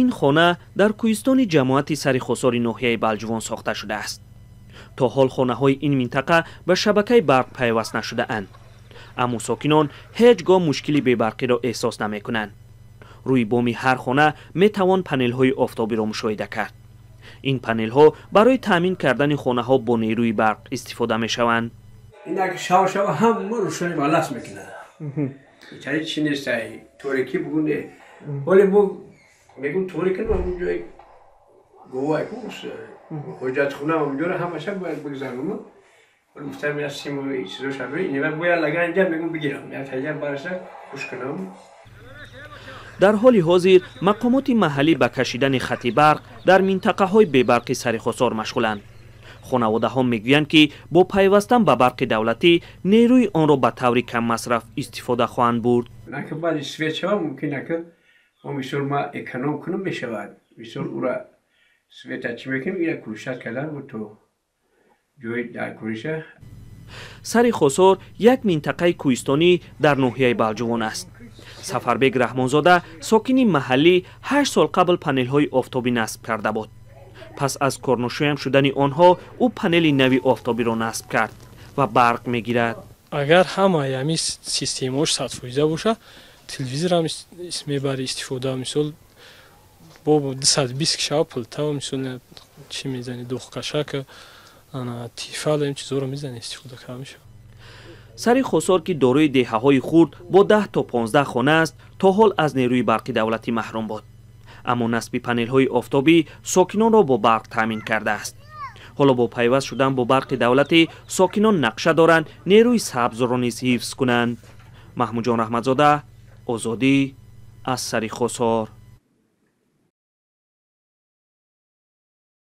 Ин хона дар кӯҳистони ҷамоати Сари Хосори ноҳияи Балҷувон сохта шудааст. То ҳол хонаҳои ин минтақа ба шабакаи барқ пайваст нашудаанд, аммо сокинон ҳеҷ гоҳ мушкили бебарқиро эҳсос намекунанд. Рӯи боми ҳар хона метавон панелҳои офтобиро мушоҳида кард. Ин панелҳо барои таъмин кардани хонаҳо бо нерӯи барқ истифода мешаванд. Инак шав шав ҳама рӯшани балас мекунад. Чари чи нестай, торикӣ бугунде. Ҳоле мо мегум торикӣ, ҳамунҷои говай ку ҳоҷатхона, ҳамунҷоро ҳамаша бояд бигзаронам. Ҳоле гуфтам, я симу чизоша ина бояд лаган инҷа мегум бигирам, я таҷа бараша хуш кунам. Дар ҳоли ҳозир мақомоти маҳаллӣ ба кашидани хати барқ дар минтақаҳои бебарқи Сари Хосор машғуланд. Хонаводаҳо мегӯянд, ки бо пайвастан ба барқи давлатӣ нерӯи онро ба таври каммасраф истифода хоҳанд бурд. Наки баъди свет шава, мумкин наки мо мисол ма эконом кунам мешавад. Мисол ура света чӣ мекунем, ира кӯшишат кардан бу то ҷои дар кӯриша. Сари Хосор як минтақаи кӯҳистонӣ дар ноҳияи Балҷувон аст. Сафарбек Раҳмонзода, сокини маҳаллӣ, 8 сол қабл панелҳои офтобӣ насб карда буд. Пас аз корношоям шудани онҳо ӯ панели нави офтобиро насб кард ва барқ мегирад. Агар ҳамаи ҳамин системаош 100% боша, телевизорам мебари истифода, мисол бо 220 шава, плита, мисол чӣ мезани, духкашака, Тефал, ин чизоро мезани, истифода карда мешавад. Сари Хосор, ки дорои деҳаҳои хурд бо 10 то 15 хона аст, то ҳол аз нерӯи барқи давлатӣ маҳрум буд, аммо насби панелҳои офтобӣ сокинонро бо барқ таъмин кардааст. Ҳоло бо пайваст шудан бо барқи давлатӣ сокинон нақша доранд нерӯи сабзро низ ҳифз кунанд. Маҳмудҷон Раҳматзода, Озодӣ, аз Сари Хосор.